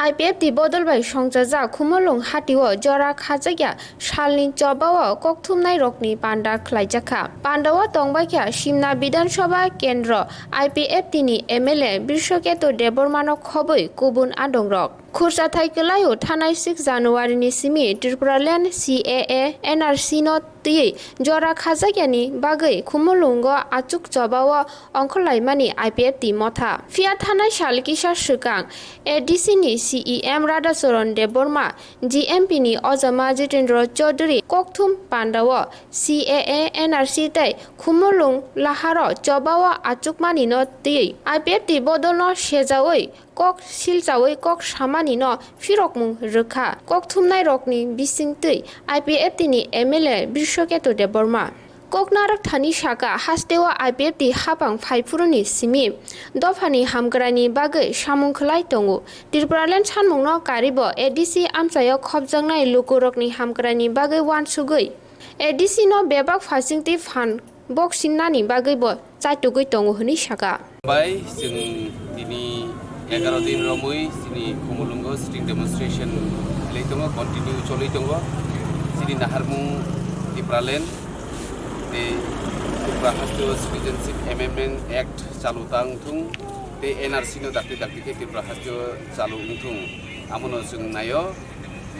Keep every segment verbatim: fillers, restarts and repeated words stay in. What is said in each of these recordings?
I P F T bodol bai songchajak Khumulwng hatio jora khajakya salni chobao kokthumnairokni panda khlaijakha. Pandao tongbaikha Simna Bidhan Sabha Kendro I P F T ni M L A Brishoketu Debbarmano khobwi kubun adongrok. Khurchathai kwlaio thanai six January ni simi Tripuraland C A A N R C no twiwi jora khajakyani bagwi Khumulwngo achuk chobao ongkhorlaimani I P F T motha. Phiya thanai sal kisa swkang A D C ni C E M Radhacharan Debbarma, G M P ni Ojama Jitendra Chaudhary kokthum pandao C A A N R C tei Khumulwng laharo chobao achukmani no twiwi I P F T bodolno sejaui kok silchaui kok samani no phirokmung rwkha. Kokthumnairokni bisingtwi I P F T ni M L A Brishoketu Debbarma. Koknarok thani saka hasteo I P F T hapang phaiphuruni simi dophani hamkraini bagwi samung khlai tongo. Tripuraland sanmungno karibo A D C amchaio khopjaknai lukurokni hamkraini bagwi uansugwi A D C no bebak phasingtwi phan boksing nani bagwi bo chaitugwi tongo hwnwi saka. Bai chwng tini egaro din romwi chini Khumulwngo sitting demonstration khlai tongo, continue cholwi tongo. Chini naharmung Tipraland tei Tripura Hasteo Citizenship Amendment Act chalu ta wngthung tei N R C no dakti dakti khe Tripura Hasteo chalu wngthung, amono chwng naio.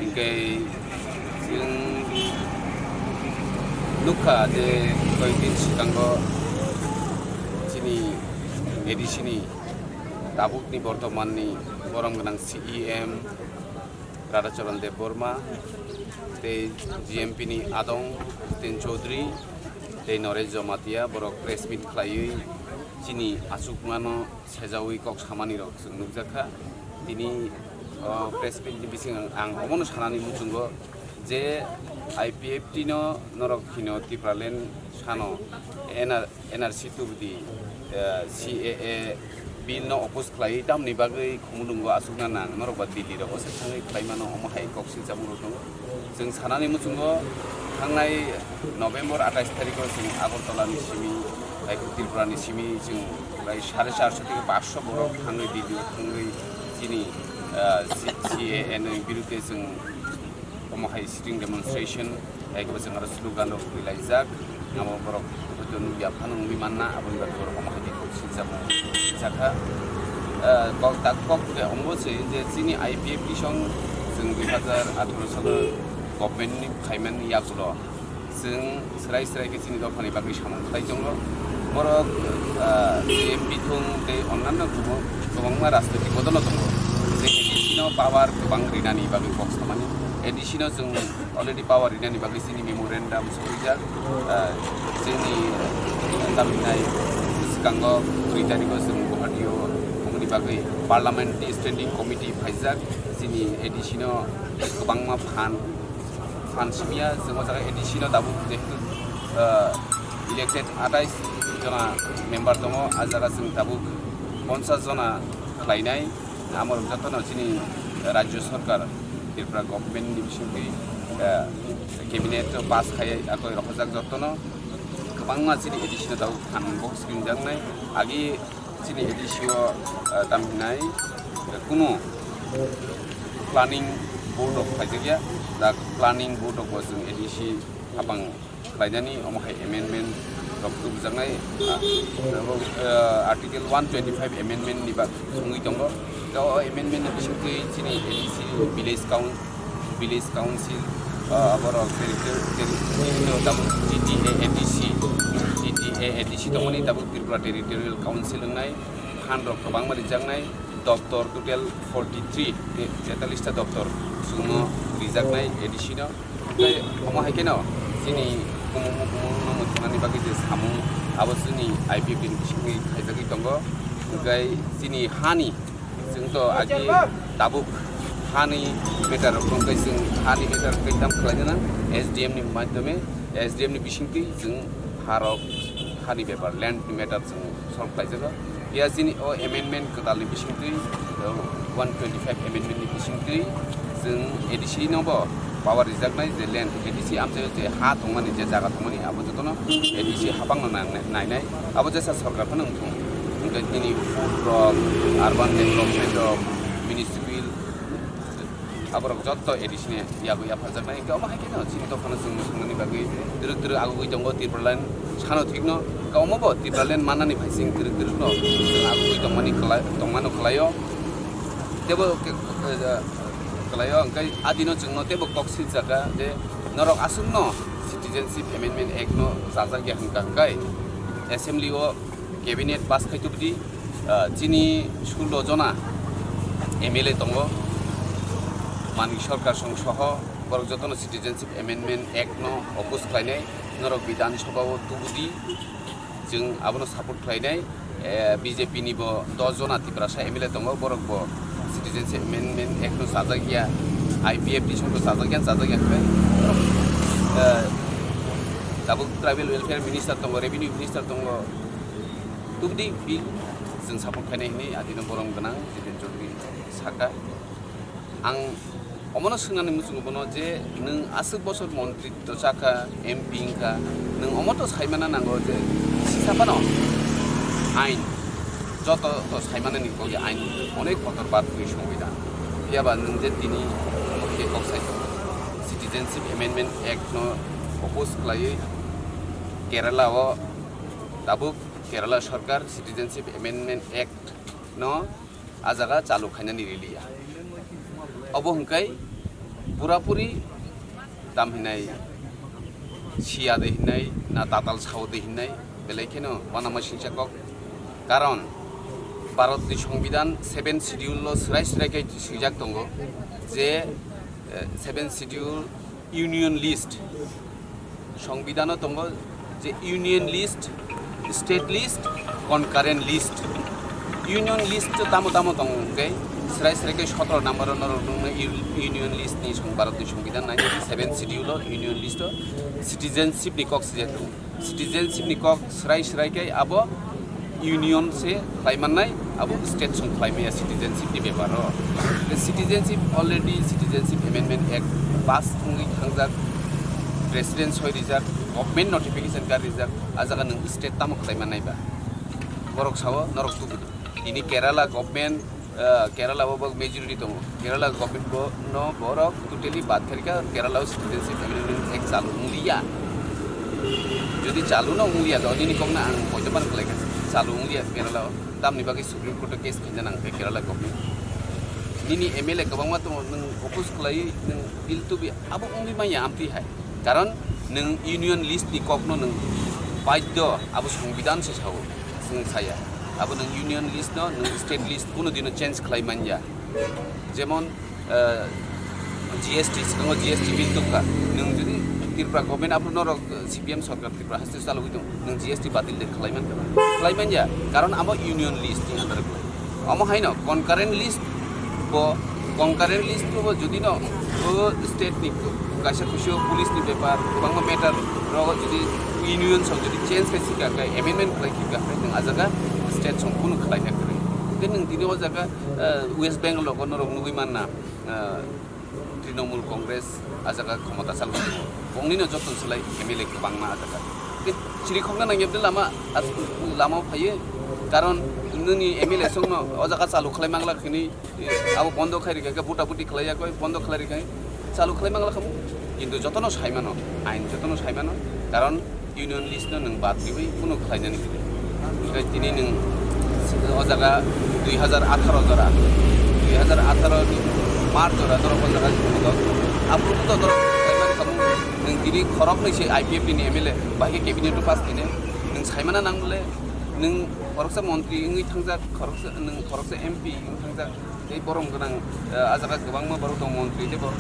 Hinkhe chwng nukha je koyekdin swkango chini A D C ni tabukni bortomanni borom gwnang C E M Radhacharan Debbarma tei G M P ni adong Jiten Chaudhary tei Noresh Jamatia borok press meet khlaiwi chini achukmano sejaui kok samanirok chwng nukjakha. Tini, o, press meet ni bising ang, ang omono sanani muchungo je I P F T no norok hino Tipraland sano N R, N R C tubudi, eh, C A A bill no oppose khlaiwi tamni bagwi Khumulwngo aswkna nang norok ba Delhi rogo se thangwi khlaimano omo hai kok silchamung rok tongo. Chwng sanani muchungo thangnai November atais tarikho chwng Agartala ni simi, tei Tripura ni simi chwng prai sare charso theke paanch borok thangwi Delhi o thangwi chini, ah, C-, C A A ni birudhe chwng omo hai sitting demonstration, tei kebo chwng aro slogan rok rwlaijak. Amo borok hoito nukya phano wngwi manna, aboni bagwi borok omo hai khe kok silchamo silchakha. Ah, kok tak kok khe omo se je chini I P F T song chwng dui hazar atharo salo government ni phaimani yagulo chwng swrai swrai khe chini dophani bagwi samung khlai tongo. Borok, ah, C M bithung tei onnanno kwbang-, kwbangma rajnoitik bodolno tongo. Tei A D C no power kwbang rinani bagwi kok samani. A D C no chwng already power rinani bagwi chini memorandum swijak. Ah, chini, ah, tamhinai swkango three tarikho chwng Guwahati o omo ni bagwi Parliament ni Standing Committee phaijak. Chini A D C no kwbangma phan phan simiya, chwng o jaga A D C no tabuk jehetu, ah, elected atais jona member tongo, a jaga chwng tabuk ponchas jona khlainai. Amo rok jotono chini Rajya Sarkar, Tripura government ni bisingtwi, ah, cabinet o pass khai akoi rohorjak jotono. Kwbangma chini A D C no tabuk phan box rinjaknai. Agi chini A D C o, ah, tamhinai, eh, kunu planning board rok phaijakya, da planning board rok bo chwng A D C hapang khlainani omo hai amendment rok tubujaknai, ah, eh, article one twenty five amendment ni bak wngwi tongo. O amendment ni bisingtwi chini A D C village council village council, ah, aborok territorial, territorial tabuk T T A A D C, T T A A D C tongmani tabuk Tripura Territorial Council wngnai, phan rok kwbangma rijaknai, doptor total forty three, te-, tetallis ta doptor chwngno rijaknai A D C no. Tei omo hai kheno chini kumung kumung no muthungani bagwi je samung abo chini I P F T ni bisingtwi khaijagwi tongo, hwnkhe chini hani Chwng to agi tabuk hani matter rok tong khe chwng hani matter kaitam khlai jana S D M ni madhyome, S D M ni bisingtwi chwng harok hani bepar, land ni matter chwng solve khlai jago. Phiya chini o amendment kwtal ni bisingtwi, o one twenty five amendment ni bisingtwi chwng A D C no bo power rijaknai je land A D C amchaio je ha tongmani, je jaga tongmani, abo jotono A D C hapangno nang-, nainai, abo jesa sorkar phano wngthung. Hwnkhe nini food rok, urban development rok, municipal, Aborok jotto A D C ni yago yapharjaknai, hingke omo hai kheno chini dophano chwng swngmani bagwi twrwk twrwk agugwi tongo. Tipraland sano thikno, hingke omo bo Tipraland mannani phaising twrwk twrwkno chwng agugwi tongmani kwlai-, tongmano kwlaio. Tebo ke-, ke-, kwlaio, hingke adino chwngno tebo kok siljakha je norok aswkno Citizenship Amendment Act no chajak ya hwnkha, hingke assembly o cabinet pass khai tubudi, ah, chini sullo jona M L A tongo, Manik Sarkar song soho, borok jotono Citizenship Amendment Act no oppose khlainai, norok Bidhan Sabha o tubudi, chwng abono support khlainai, eh, B J P ni bo dos jona Tiprasa M L A tongo, borok bo Citizenship Amendment Act no chajak ya, I P F T song no chajak ya, chajak ya hwnkhe, eh, tabuk Tribal Welfare Minister tongo, Revenue Minister tongo, tubudi bill chwng support khainai hinwi adino borom gwnang Jiten Chaudhary saka. Ang omono swngnani muchungo bono je nwng aswk bosor montri to chakha, M P wngkha, nwng omo to saimana nango je sisa phano ain joto to saimanani kok je ain onek kotor bar twi songbidan. Phiyaba nwng je tini omo khe kok sai tongo, Citizenship Amendment Act no oppose khlaiwi Kerala o tabuk Kerala Sarkar Citizenship Amendment Act no a jaga chalu khainani riliya. Obo hwnkhe purapuri tam hinai siya de hinai na tatal sao de hinai belai kheno uanama singcha kok. Karon Bharat ni Songbidan seven Schedule o swrai swrai khe swijak tongo je, eh, seven Schedule Union List, Songbidano tongo je Union List, State List, Concurrent List. Union List to tamo tamo tongo hwnkhe, srai srai khe sotoro number o norok nukno U-, Union List ni song Bharat ni Songbidan ninety seven Schedule o Union List o citizenship ni kok sijak tongo. Citizenship ni kok srai srai khe abo union se khlai mannai, abo state song khlai maya citizenship ni bepar o. The citizenship already Citizenship Amendment Act pass wngwi thangjak, president soi rijak, government notification kar rijak, a jaga nwng state tamo khlai mannai ba? Borok sao norok tubu. Tini Kerala government, ah, Kerala o bo majority tongo. Kerala government bo no borok totally bad kharika Kerala o citizenship amendment act chalu wngya. Jodi chalu no wngya, to nini kokna ang poito ban khlai kha. Chalu wngya Kerala o. Tamni bagwi Supreme Court o case khaina nang khe Kerala government. Nini M L A kwbangma tongo, nwng oppose khlai, nwng bill tubi, abo wngwi manya amtwi hai. Karon nwng union list ni kokno nwng baidyo, abo Songbidan se sao, chwng saya. Abo nwng union list no, nwng state list kuno dino change khlai manya. Jemon, eh, G S T, swkango G S T bill tubkha. Nwng jodi Tripura government abo norok, eh, C P M sorkar Tripura haste chalogwi tong, nwng G S T batil de khlai mankha? Khlai manya, karon abo union list ni under o. Omo haino concurrent list bo, concurrent list bo jodi no o state ni kaisa kusu police ni bepar, kwbangma matter rogo jodi union song jodi change khai sika khai, amendment khlai sika khai, nwng a jaga state song kunu khlai kha kwrwi. Hwnkhe nwng tini o jaga, eh, West Bengal rogo norok nugwi manna, eh, Trinamool Congress a jaga khomota chal tongo. Bongni no joto swlai M L A kwbangma a jaga. Tei chiri khokna nang yabde lama, as-, lama o phaio. Karon nini M L A song no o jaga chalu khlai mangla khini, eh, abo bondo khai rikha khe, buta buti khlai ya koi, bondo khlai rikha, chalu khlai mangla khamu. Kintu joto no sai mano, ain joto no sai mano. Karon union list no nwng bad riwi kuno khlainani khe. Hwnkhe tini nwng o jaga dui hazar atharo jora, dui hazar atharo ni March jora norok o jaga ni photo. Aphuru photo norok khlaiman khamu nwng tini khoroknwi se I P F T ni M L A, bahai khe cabinet o pass khainai. Nwng saimana nang bole nwng khoroksa montri wngwi thangjak, khoroksa, nwng khoroksa M P wngwi thangjak. Tei borom gwnang, eh, a jaga kwbangma borok tongo, montri tei borok.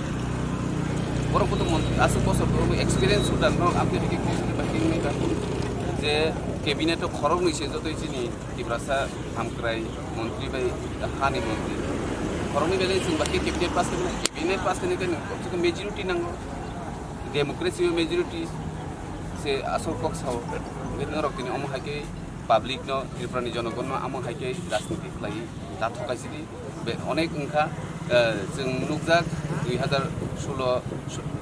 Borok bo tongo, aswk bosor borok experience sudan norok amtwi hai khe kok sini bai khe wngwi ba. Je cabinet o khoroknwi se jotoi chini Tiprasa hamkrai montri bai hani montri. Khoroknwi belai chwng bai khe cabinet pass khe mano, cabinet pass khe khe komse kom majority nango. Democracy o majority se asol kok sao. Hwnkhe norok tini omo hai khe public no, Tripura ni jonogon no amo hai khe rajniti khlai ta thokai sidi. Be-, onek wngkha, eh, chwng nukjak dui hazar solo,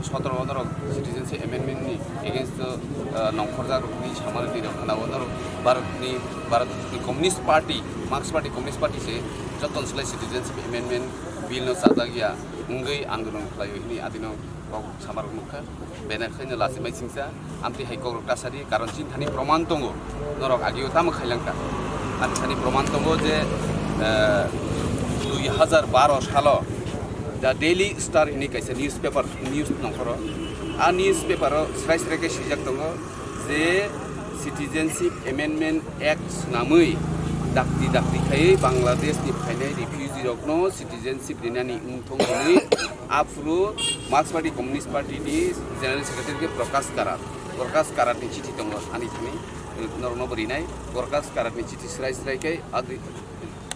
sotoro o norok citizenship amendment ni against o, eh, nongkhorjak rokni samani twi rok khna o norok Bharat ni, Bharat ni Communist Party, Marxist Party, Communist Party se joton slai citizenship amendment Bill no chajak ya wngwi andolon khlai hini adino kok samarok nukha. Bene khaino lachimai singsa amtwi hai kokrok ta sadi, karon chini thani proman tongo, norok agio tamo khailangkha. Ani thani proman tongo je, eh, dui hazar baro salo The Daily Star hini kaisa newspaper, news nongkhoro. A newspaper o srai srai khe swijak tongo je Citizenship Amendment Act swnamwi dakti dakti khaiwi Bangladesh ni phainai refugee rokno citizenship rinani wngthong hwnwi aphuru Marxist Party, Communist Party ni General Secretary khe Prakash Karat, Prakash Karat ni chithi tongo ani thani, eh, norokno bo rinai. Prakash Karat ni chithi srai srai khe adi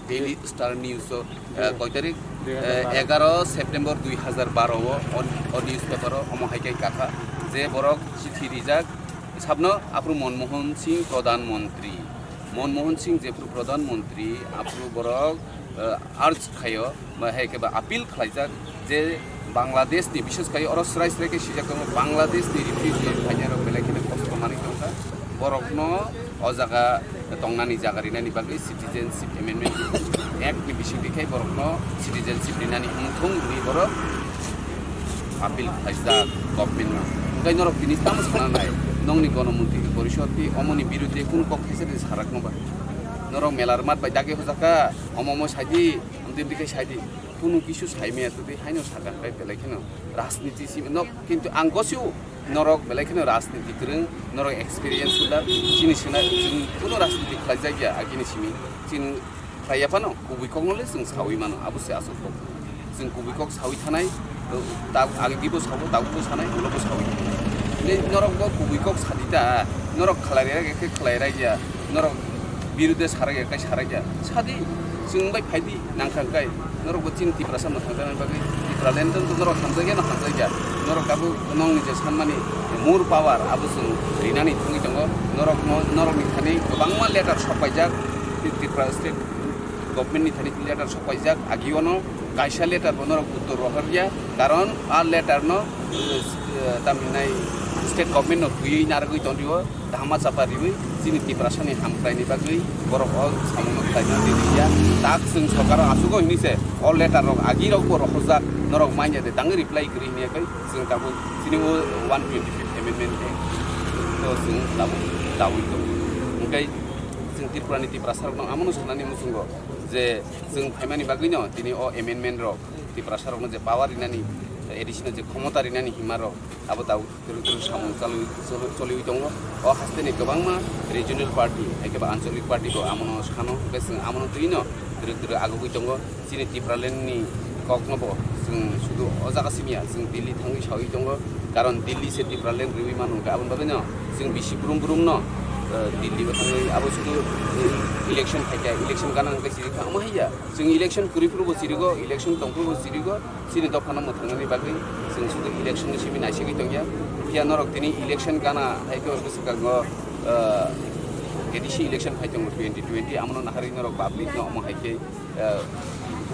Daily Star News o, eh, koi tarik? Eh, egaro September dui hazar baro o, o, o newspaper o omo hai khe kakha je borok chithi rijak sabno aphuru Manmohan Singh Pradhan Mantri. Manmohan Singh jephuru Pradhan Mantri aphuru borok, eh, urge khaio, ba hai khe ba appeal khlaijak je Bangladesh ni, bishes khai oro srai srai khe swijak tongo, Bangladesh ni refugee phainai rok belai kheno kosto manwi tongkha. Borokno o jaga tongnani jaga rinani bagwi Citizenship Amendment Act ni bisingtwi khai borokno citizenship rinani wngthong hwnwi borok appeal khlaijak government no. Hwnkhe norok tini tamo sana nai, nongni gonomontri porishod twi omoni birudhe kunu kok khaisa de sarakno ba? Norok melarmat bai dagi hojakha, omo omo saidi, amtwi amtwi khai saidi. Kunu kisu saimaya twi haino sakha khai belai kheno rajniti si nok, kintu ang gosio norok belai kheno rajniti kwrwng, norok experience holder, chini sena chwng kuno rajniti khlaijak ya agini simi chwng khlaiya phano kubui kokno le chwng sawi mano, abo se asol kok. Chwng kubui kok sawi thanai, ta agi dibo sabo, tabukbo sanai, ulobo sawi. Le norok bo kubui kok sadi ta, norok khlai rai khe khlai rai ya, norok birudhe sarai ya, kai sarai ya. Sadi, chwng bai phaidi, nangkha kai. Norok bo chini Tiprasa mwthang jani bagwi, Tipraland to norok hamjak ya, no hamjak ya. Norok abo nongni je sanmani more power, abo chwng rinani thangwi tongo. Norok no, norok ni thani kwbangma letter sok paijak, Tripura state government ni thani letter sok paijak, agi ono kaisa letter bo norok uttor rohor ya, karon a letter no, eh, tamni nai state government no twiwi narwgwi tongriwo, dama chapa riwi chini Tiprasa ni hamkrai ni bagwi borok o samung no khlai na di ya. Tak chwng sorkar o aswk o hini se o letter rok agi rok bo rohorjak, norok manya de tangwi reply kwrwi hini ya kai chwng tabuk chini o one twenty fifth amendment de to chwng tabuk dawi tongo. Hwnkhe chwng Tripura ni Tiprasa rok no amo no sanani muchungo je chwng phaimani bagwi no tini o amendment rok Tiprasa rok no je power rinani, A D C no je khomota rinani hima rok abo tabuk kwrwng kwrwng samung chalwi, choli-, choliwi tongo. O haste ni kwbangma regional party, hai khe ba anchalik party bo amono sano, hwnkhe chwng amono twi no kwrwng kwrwng agugwi tongo. Chini Tipraland ni kok no bo chwng sudu o jaga simi ya, chwng Delhi thangwi sawi tongo. Karon Delhi se Tipraland riwi mano, hwnkhe aboni bagwi no chwng bisi brum brum no, eh, Delhi bo thangwi abo sudu, eh, election phaikha, election gana hwnkhe chiri kha, omo hai ya. Chwng election kwrwi phuru bo chirigo, election tong phuru bo chirigo. Chini dophano mwthangnani bagwi chwng sudu election ni simi naisigwi tongya. Phiya norok tini election gana hai khe bwswkango, ah, A D C election phai tongo twenty twenty, amono naharwi norok public no omo hai khe, ah,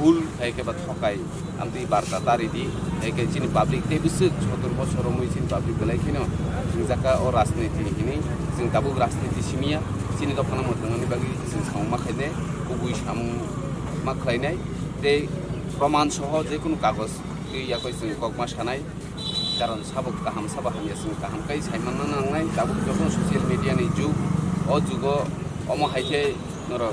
bhul hai khe ba thokai amtwi barta ta ridi, hai khe chini public tei bwswk sotor bosor romwi chini public belai kheno thwngjak kha o rajniti hinwi. Chwng tabuk rajniti simiya, chini dophano mwthangnani bagwi chwng samung ma khainai, kubui samung ma khlainai. Tei proman soho je kunu kagoj twi yakoi chwng kok ma sanai, karon sabo kaham sabo hamya chwng kaham kai sai manna nangnai. Tabuk joto social media ni jug, o jugo omo hai khe norok,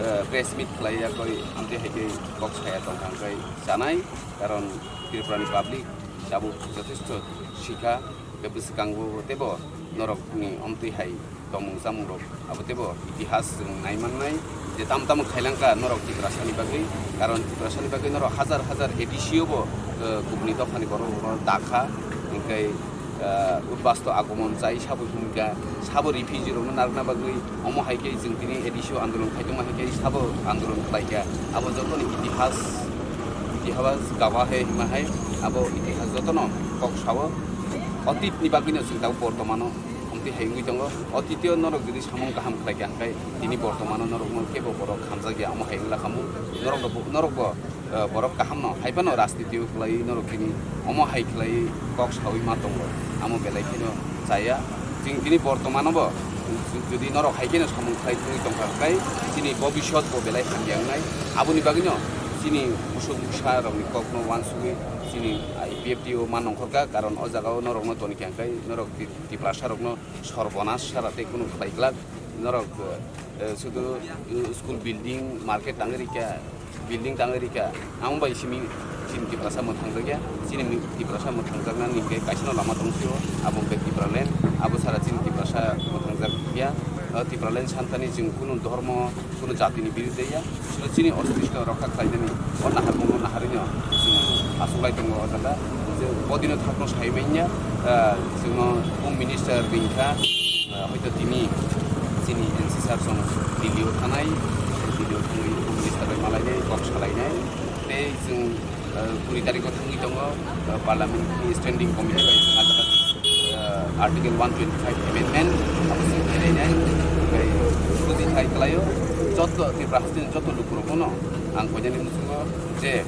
eh, press meet khlai yakoi amtwi hai khe kok saya tong kha hwnkhe sanai, karon Tripura ni public tabuk jothesto sikha. Tei bwswkango teibo norokni omtwi hai tongmung chamungrok abo teibo itihas chwng nai mannai je tamo tamo khailangkha norok Tiprasani bagwi, karon Tiprasani bagwi norok hajar hajar A D C o bo, eh, kubuni dophani borok rok dakha, hwnkhe, eh, udbasto agomon chai sabo himkha, sabo refugee rokno narwkna bagwi omo hai khe chwng tini A D C o andolon khaitongma hai khe sabo andolon khlaikha, abo jotoni itihas, itihas gawa hai hima hai abo itihas jotono kok sao. Otitni bagwino chwng tabuk bortomano omtwi hai wngwi tongo. Otitio norok jodi samung kaham khlai kha, hwnkhe tini bortomano norokno kebo borok hamjak ya, omo hai wngla khamu. Norokno bo, norokbo, eh, borok kahamno hai phano rajnitio khlaiwi norok tini omo hai khlaiwi kok sawi ma tongo, amo belai kheno chaya. Chwng tini bortomano bo jodi norok hai kheno samung khlai tongwi tongkha, hwnkhe chini bobisot bo belai hamya wngnai. Aboni bagwino Chini busuk bwsa rokni kokno uansugwi chini I P F T o ma nongkhorkha, karon o jagao norokno toni khe hwnkhe norok Ti-, Tiprasa rokno sorbonas sara tei kunu khlai glak. Norok, eh, sudu, eh, school building, market tangwi rikha, building tangwi rikha. Ang bai simi chini Tiprasa mwthang rwkya, chini mi-, Tiprasa mwthang jaknani hwnkhe kaisano lama tong phio, abo hwnkhe Tipraland, abo sara chini Tiprasa mwthang jak ya. O Tipraland santani chwng kunu dhormo, kunu jatini biruddhe ya, sudu chini ostitto rokha khlainani o naharmungno naharwino chwng achuklai tongo o jaga. Je bodino thakno sai manya, ah, chwngno Home Minister ringkha, ah, hoito tini chini N C sir song Delhi-o thanai, Delhi-o thangwi Home Minister bai malainai, kok salainai, tei chwng, ah, kuri tarikho thangwi tongo, ah, Parliament ni Standing Committee bai chwng ah jaga, ah, Article one twenty five amendment abo se khainai, tei buji thai khlaio, joto Tripura hasteni joto lukurokno ang koinani muchungo je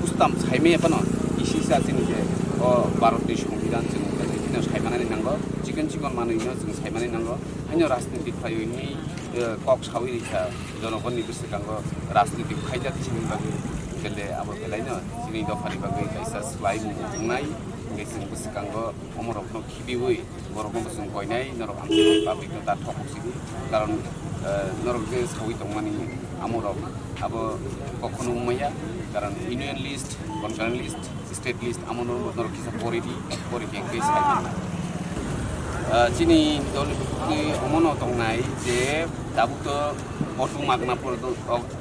ustam saimaya phano kisi sa chini je o Bharat ni Songbidan chwng je chini saimanani nango, chikon chikon manwi no chwng saimanani nango, haino rajniti khlaiwi hwnwi, eh, kok sawi rikha, jonogonni bwskango rajniti khaijak chini bagwi, bele abo belaino chini dophani bagwi kaisa swlaimung wngnai, hwnkhe chwng bwskango omorokno khibiwi borokno bo chwng koinai, norok ang public no ta thokok sidi, karon, eh, norok je sawi tongmani amorok abo kokhono wngmaya, karon union list, concurrent list, state list amo norok kisa pori di, pori khe hwnkhe sai mannai. Eh, chini dol ni bwkhwtwi omono tongnai je tabuk to auto magna por-,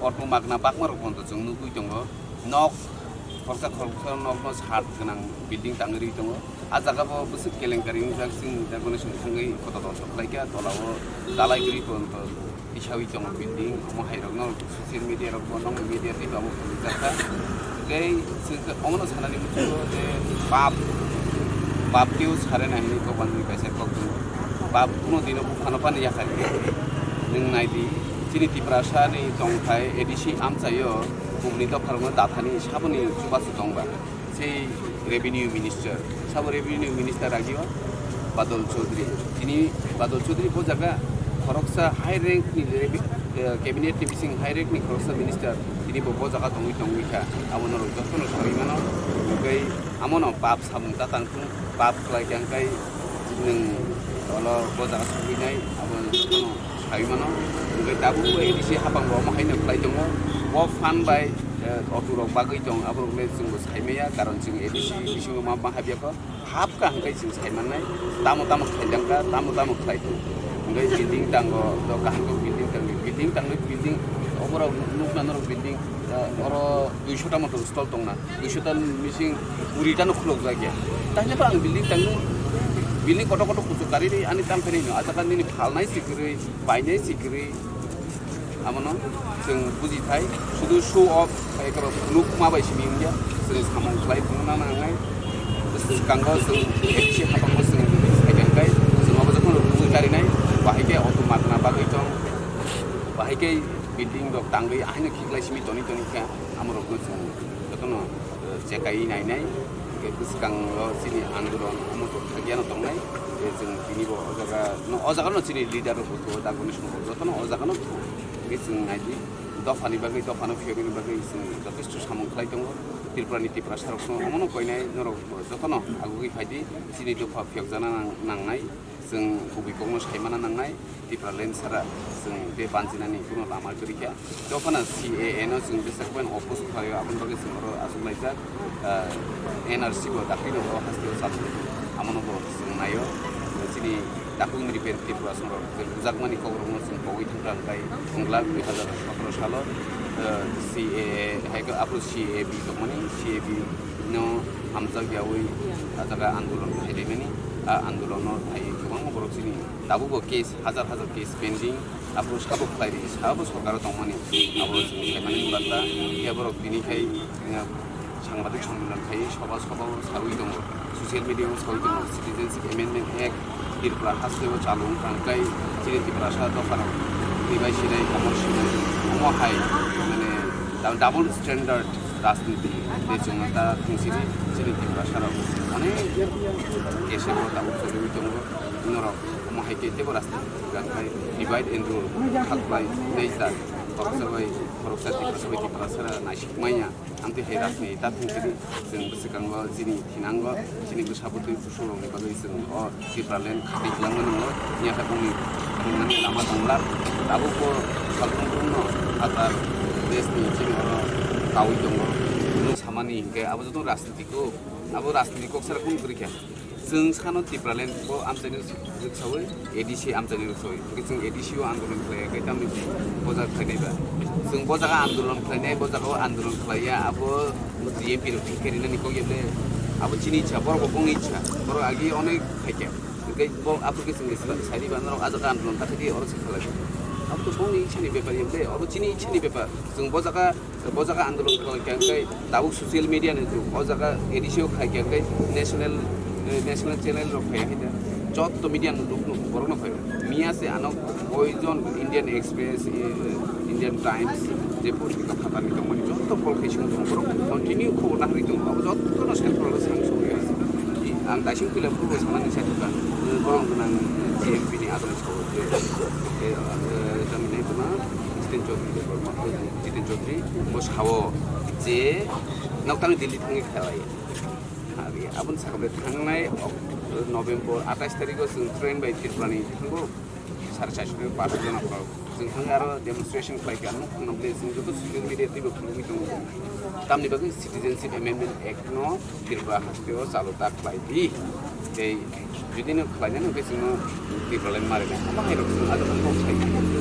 auto magna bakma rok pono chwng nugwi tongo. Nok khoroksa khoroksa nokno sat gwnang building tangwi rwi tongo. A jaga bo bwswk kelenkari wngjak, chwng jagoni song songwi koto koto khlaikha, tola o dalai guri tongo, tisawi tongo building. Omo hai rokno social media rok bo, nokni media tei bo omo phunukjakha. Tei chwng khe omono sanani muchungo je pap, pap khe o sare nai hinwi kok manwi kaisa kok tongo. Pap kuno dino buphano phano yakarya. Nwng nai di, chini Tiprasa ni tongthai A D C amchaio kubuni dopharokno dathani saboni chubachu tongba. Sei revenue minister, sabo revenue minister agio Badal Chaudhary. Tini Badal Chaudhary bo jaga khoroksa high rank ni revi-, eh, cabinet ni bising high rank ni khoroksa minister, tini bo bo jaga tongwi tongwi kha. Abo norok jotono sawi mano. Hwnkhe amono pap samung ta tang thung, pap khlai khe hwnkhe nwng olo bo jaga sogwinai, abo jotono sawi mano. Hwnkhe tabuk bo A D C hapang bo omo haino khlai tongo. Bo phan bai, eh, auto rok bagwi tong, aborok le chwngbo saimaya, karon chwng A D C bisingo ma, ma habya kho. Hap kha hwnkhe chwng sai mannai, tamo tamo khlai jang kha, tamo tamo khlai thung. Hwnkhe building tango, do kaham khe building tangwi, building tangwi building, oborok nukna norok building, eh, oro duisho ta motor stall tongna. Duisho ta ni bising kuri ta no khuluk jak ya. Tahile ba ang building tangwi, building kotor kotor kuchuk kari ri ani tam phani no. Acha kha nini phalnai si kwrwi, painai si kwrwi. Abono chwng buji thai. Sudu show off khai khe phunuk ma bai simi wngya. Chwng samung khlai phunukna nangnai. Swkango chwng A D C haphango chwng sai khe hwnkhe chwng abo jokhon rwgwi karinai. Bahai khe auto magna bagwi tong. Bahai khe building rok tangwi ahaino khiklai simi toni toni khe amorokno chwng jotono, eh, chekai nainai, hwnkhe bwskango chini andolon omo tok thakya no tongnai, je chwng tini bo o jaga no, o jaga no chini leader rok bo tongo, dagoni songbo jotono o jaga no tongo, hwnkhe chwng nai di, dopha ni bagwi, dopha no phiyogwi ni bagwi chwng jotesto samung khlai tongo, Tripura ni Tiprasa rok no omo no koinai norok bo jotono agugwi phai di, chini dopha phiyokjana nang-, nangnai. Chwng kubui kokno saimana nangnai, Tipraland sara chwng tei banjinani kuno lama kwrwi kha. Tei phano C A A no chwng bwswk bai oppose khlaio, aboni bagwi chwng oro achuk laijak. Ah, N R C bo dakhilino o hasteo chapjak, abono bo chwng naio. Chini takhuk ni repair Tripura songrok je bujakmani kokrokno chwng pogwi thangkha, hwnkhe wngkha dui hazar sotoro salo, ah, C A A hai khe aphuru C A B tongmani, C A B no hamjak yaui a jaga andolon khaidimani, a andolono phai kwbangma borok chini tabukbo case, hazar hazar case pending, aphuru sabo khlaidi, sabo sorkaro tongmani, abo chwng khaimani bwlakha, khe borok tini khai, eh, sangbadik sommilon khai, soba soba o saui tongo, social media o saui tongo, Citizenship Amendment Act, Tripura hasteo chalo wngkha, hwnkhe chini Tiprasa dopharok twibai sinai, komor sinai, omo hai, mane, da-, double standard rajniti tei chwngno ta thungsidi chini Tiprasa rok onek case o tabuk choliwi tongo, norok omo hai khe teibo rajniti kwrwng khai divide and rule khaklai nai jai. Khoroksa bai khoroksa, Tiprasa bai Tiprasa naisik manya. Amtwi hai rajniti ta thung sidi, chwng bwswkango chini thinango, chini bwsa bwtwi bwsongrokni bagwi chwng o Tipraland khatwi kwlangmani o, phiya khe bongni thangmani lama tongla. Tabukbo salbrumbrumno phatar deshni chini oro kaui tongo. Nwng samani hinkhe abo joto rajniti kok, abo rajniti kok sara kunu kwrwi kha. Chwng sano Tipraland bo amchaini rwksawi, A D C amchaini rwksawi. Hwnkhe chwng A D C o andolon khlaiya khe tamni bo jaga khlainai ba. Chwng bo jaga andolon khlainai, bo jaga o andolon khlaiya, abo T M P rok thik khe rinani kok ya le. Abo chini ichha, borok bo bongni ichha. Borok agi onek khaikha. Hwnkhe bo aphuru khe chwngni sa-, saidi ba norok a jaga andolon ta khaidi oro se khlai. Abo to bongni ichhani bepar ya le, abo chini ichhani bepar. Chwng bo jaga Bo jaga andolon khlai kha khe tabuk social media ni jug. O jaga A D C o khai kha khe national, eh, national channel rok khai kha. Jotto media ni jug no borok no khai. Miya se ano koijon Indian Express, eh, Indian Times, je potrika phatar ni tongmani jotto kol khai sung tong. Borok continue khobor nahari tong. Abo jotto no central o sang song ya. Ang daising pila purbo samani sa thukha. Borok gunang G M P ni adon sa je, eh, eh, tamni tuma Jiten Chaudhary, Jiten Chaudhary, bo sao je noktang Delhi thangwi khlai. Aboni sakha thangnai November atais tarikh o chwng train bai Tripura ni thango, sare charshi ni bus jona phano. Chwng thangwi aro demonstration khlai kha, ano phano bole chwng joto social media twibo phunugwi tongo. Tamni bagwi Citizenship Amendment Act no Tripura haste o chalo ta khlai di. Tei jodi no khlai nani hwnkhe chwngno Tripura lai mari nai. Amo hai rok chwng ajak kok sai.